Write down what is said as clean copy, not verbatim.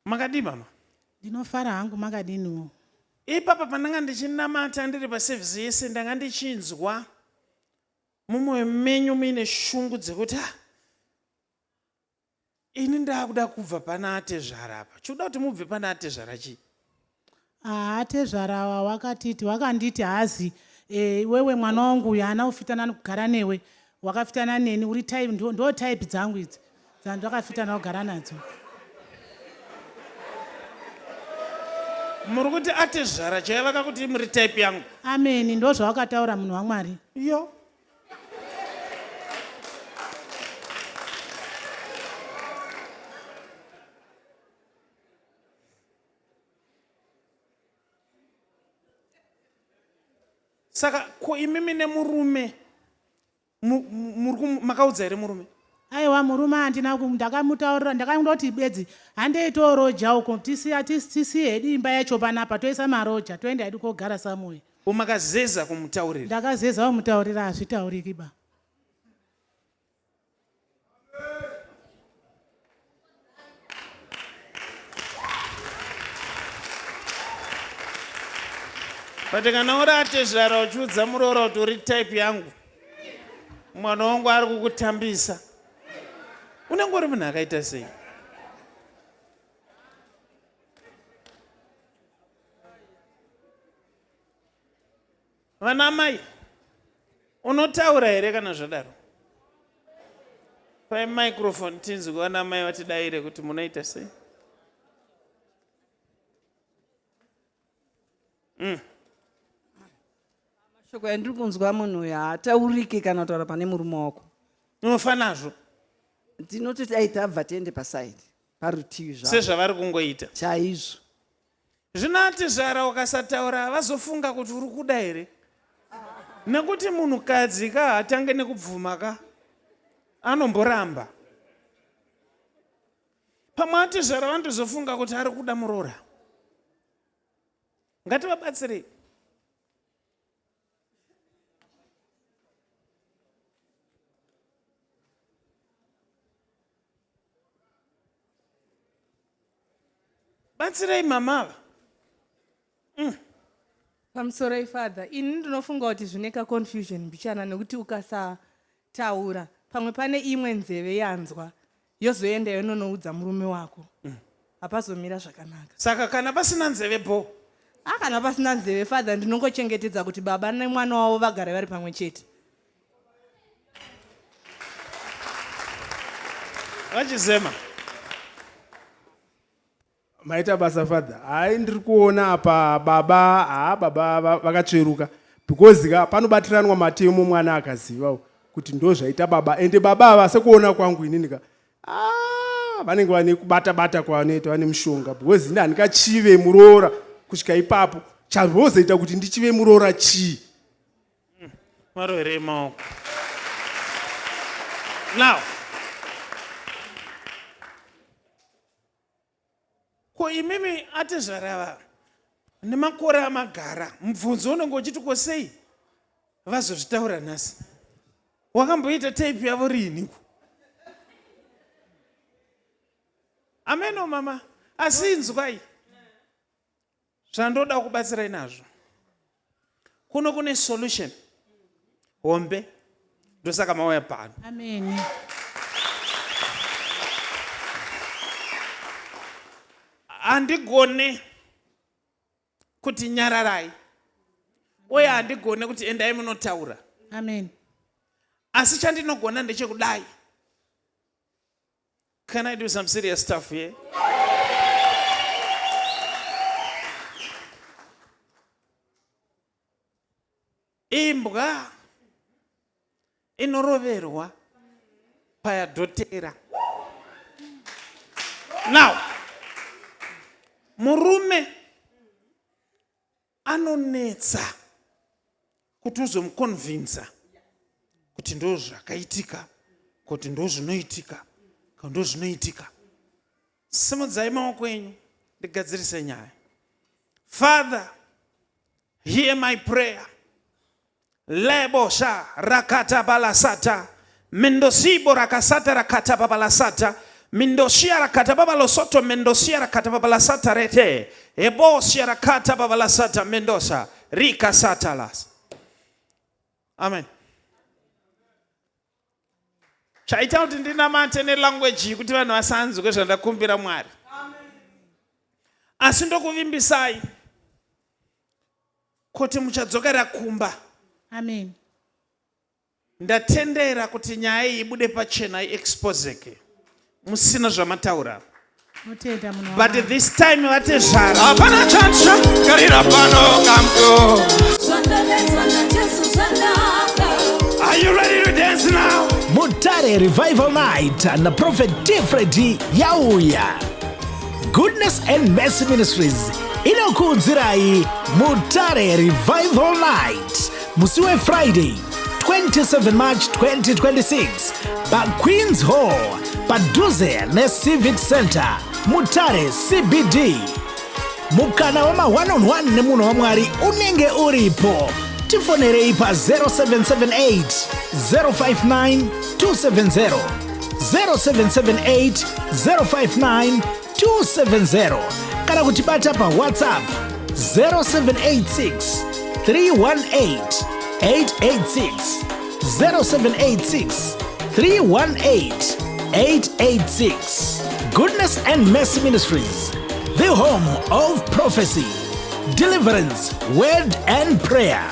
Makadii mama? Ndinofara hangu makadiniwo? Ipapa pandanga ndichinamata ndiri paservice yese ndanga ndichinzwa mumwoyo menyu muine shungu dzekuti ah, ini ndakuda kubva pana atezvara apa. Chikuda kuti mubve pana atezvara chii? Ah, atezvara awa wakatiti wakanditi hazi eh, iwewe mwana wangu uyu haana kufitana kugara newe wakafitana neni uri type ndo, ndo type dzangu idzi dzandakafitana kugara nadzo. Muri kuti atezvara chaiva vakakuti muri type yangu? Ameni, ndozvawakataura munhu waMwari. Yo. Saka ko imimi nemurume makaudza here murume? Aiwa murume handina ndakamutaurira ndakangoti bedzi handei tooroja uko tisiya tisiye hedu imba yacho panapa toisa maroja toenda hedu kogara samuye. Ko makazeza kumutaurira? Ndakazeza kumutaurira hazvitauriki ba. But kana uri atezvara uchiudza muroora kuti uri type yangu, mwana wangu ari kukutambisa, unenge uri munhu akaita sei? Vana mai, unotaura here kana zvadaro? Pai microphone tinzwe vana mai vatidaire kuti munoita sei? Mashoko andiri kunzwa munhu uyu haatauriki kana kutaura pane murume wako. Unofa nazvo. Ndinoti dai tabva tiende pasaidi parutivi zvavo. Sezvavari kungoita. Chaizvo. Zvino atezvara ukasataura havazofunga kuti uri kuda here? Nekuti munhukadzi ka hatange nekubvuma ka anomboramba. Pamwe atezvara vanotozofunga kuti ari kuda muroora. Ngativabatsirei. Batsirai mama ava. Pamusoroi father, ini ndinofunga kuti zvine ka confusion mbichana nekuti ukasataura pamwe pane imwe nzeve yanzwa yozoenda yononoudza murume wako hapazomira zvakanaka. Saka kana pasina nzeve bho. Ah, kana pasina nzeve father, ndinongochengetedza kuti baba nemwana wavo vagare vari pamwe chete. Vachizema. Maita basa father. Hayi ndiri kuona apa baba, haa baba vakatsveruka because ka panobatiranwa matemo mwana akaziva kuti ndozvaita baba ende baba ava sekuona kwangu inini ka ah, vanenge vane kubata bata kwavanoita vane mushonga because ini handingachive muroora kusvika ipapo chavozoita kuti ndichive muroora chii Maroverei maoko. Now, ko imimi atezvarava nemakore amagara mubvunzo unenge uchiti ko sei vazozvitaura nhasi wakamboita tape yavo riiniko ameno mama asi inzwai Zvandoda kubatsirai nazvo kuno kune solution hombe ndosaka mauya pano. Amen. Handigone kuti nyararai uye handigone kuti endai munotaura. Amen. Asi chandinogona ndechekudai Can I do some serious stuff here? Imbwa inoroverwa payadhotera. Now, murume Anonetsa kuti uzomuconvinsa kuti ndozvakaitika kuti ndozvinoitika ndozvinoitika. Simudzai maoko enyu ndigadzirise nyaya. Father, hear my prayer. Lebo sha rakata balasata mendosibo rakasata rakata babalasata. Mindoshiarakata babalosoto mendosiarakata babalasata rete. Ebosiarakata babalasata mendosa. Rika satalas. Amen. Chaita kuti ndinamate nelanguage iyi kuti vanhu vasanzwe zvandakumbira Mwari. Asi ndokuvimbisai kuti muchadzokera kumba. Amen. Ndatendera kuti nyaya iyi ibude pachena iexposeke musina zvamataura. Motenda munhu But waMwari. this time vatezvara. Hapana chatsva garira pano kamko. Zvandanetswa naJesu zvanaka. Are you ready to dance now? Mutare Revival Night naProphet T. Freddy yauya. Goodness and Mercy Ministries inokuudzirai Mutare Revival Night musi weFriday 27 March 2026 paQueens Hall padhuze neCivic Center Mutare CBD. Mukana wema 1 on 1 nemunhu waMwari unenge uripo. Tifonerei pa 0778 059 270 0778 059 270 kana kutibata pa WhatsApp 0786 318 886 0786 318 886. Goodness and Mercy Ministries, the home of prophecy, deliverance, word and prayer.